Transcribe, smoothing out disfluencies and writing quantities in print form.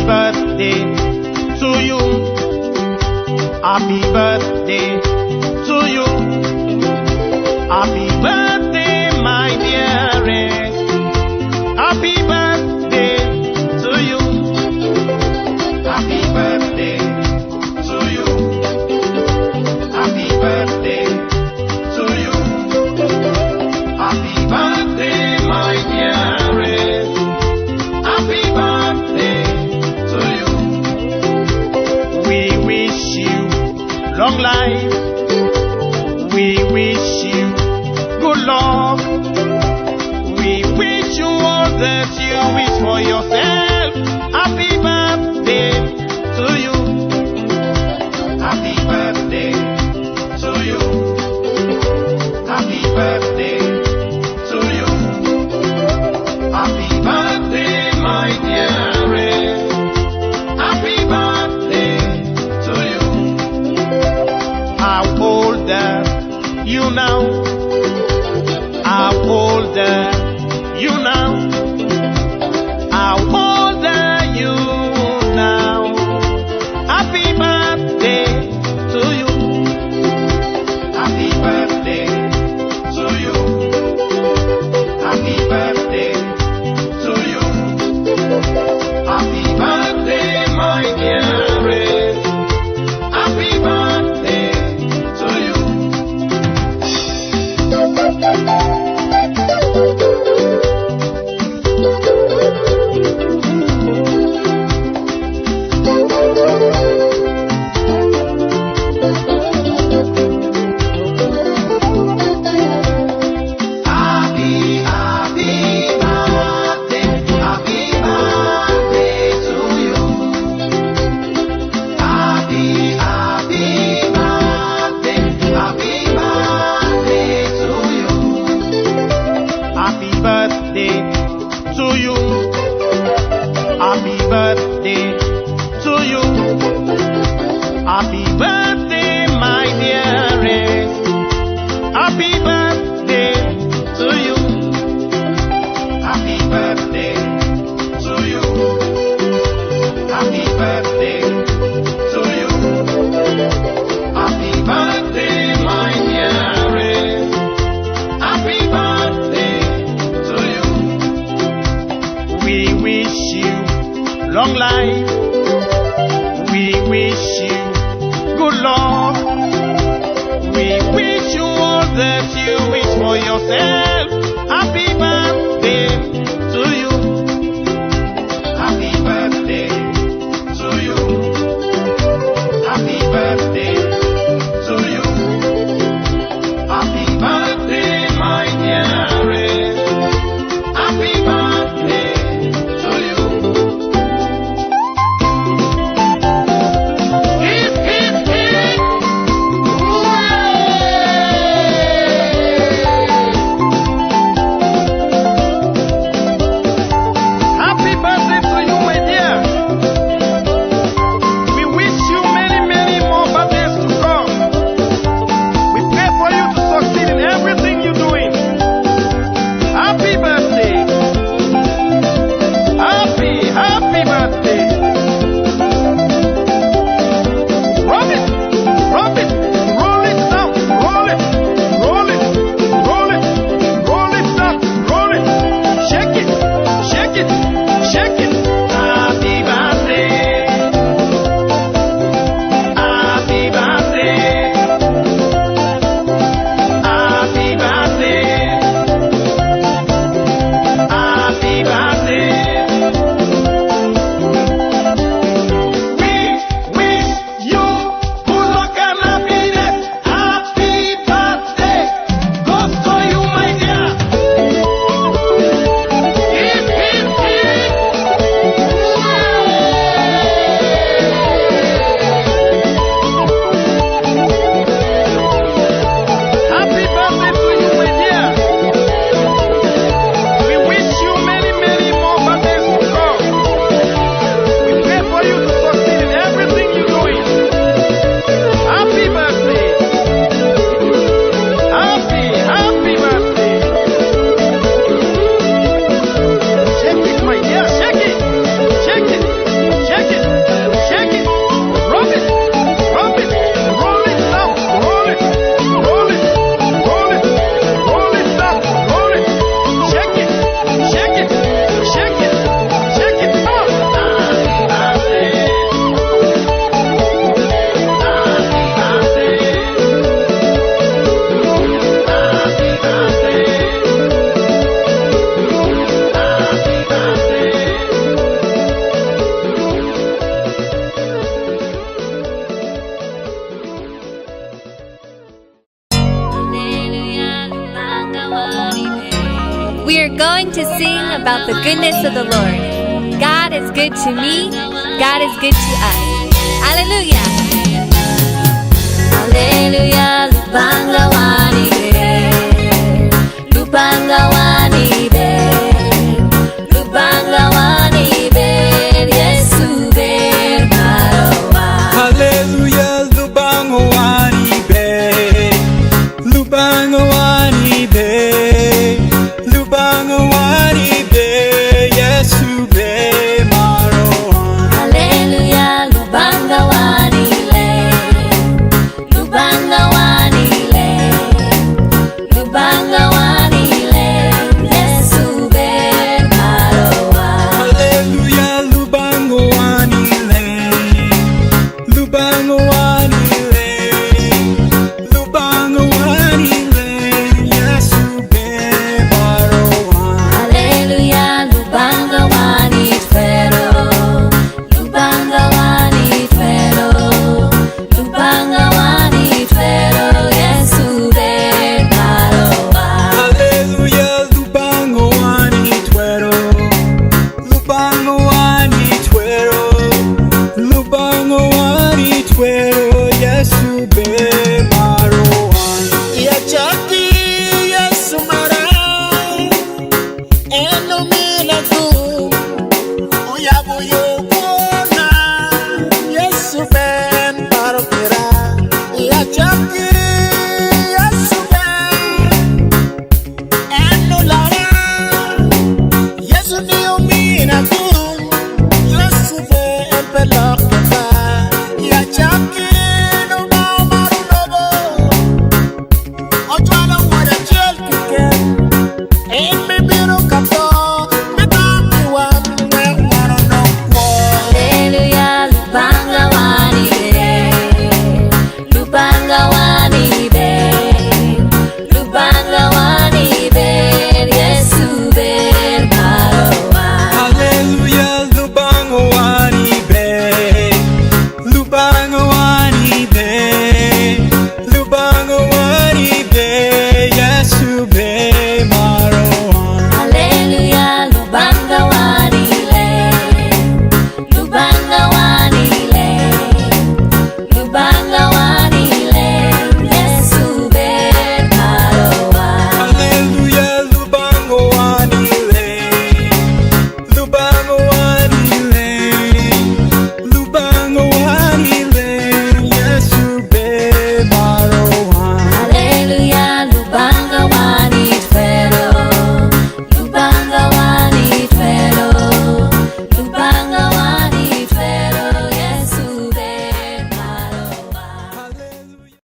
birthday to you. Happy birthday to you. Happy birthday, my dearest. Happy birthday to you. Happy birthday to you. Happy birthday to you. Happy birthday, my dearest. Happy birthday to you. We wish you long life. We wish you good love. We wish you all that you wish for yourself. Happy birthday to you. Happy birthday to you. Happy birthday to you. Happy birthday, my dearest. Happy birthday to you. How old are you now? How old are you now? How old are you now? Happy birthday to you. Happy birthday to you. Happy birthday to you. Happy birthday, my dearest. Happy birthday to you. Happy, happy birthday, happy birthday to you. Happy, happy birthday, happy birthday to you. Happy birthday to you. Happy birthday to you. Happy birthday, my dearest. Happy birthday to you. Happy birthday to you. Happy birthday to you. Happy birthday, my dearest. Happy birthday to you. We wish you long life. We wish you good luck. We wish you all that you wish for yourself. Happy birthday to you. Happy birthday to you. Happy birthday to you. Happy birthday, my dearest. Happy birthday to you. Hip, hip, hip. Hooray! about the goodness of the Lord. God is good to me. God is good to us. Hallelujah. Hallelujah. Lubanga wani ber. Lubanga wani ber. Lubanga wani ber. Yesu ber marowa. Hallelujah, Lubanga wani ber. Lubanga wani ber. Lubanga wani ber. Yesu ber marowa. Hallelujah, Lubanga wani leng. Lubanga wani leng. Lubanga wani leng. Yesu ber marowa. Hallelujah, Lubanga wani leng. Lubanga wani leng. Lubanga wani leng. Yesu ber marowa. Hallelujah, Lubanga wani twero. Lubanga wani twero. Lubanga wani twero. Yesu ber marowa. Hallelujah, Lubanga wani twero. Lubanga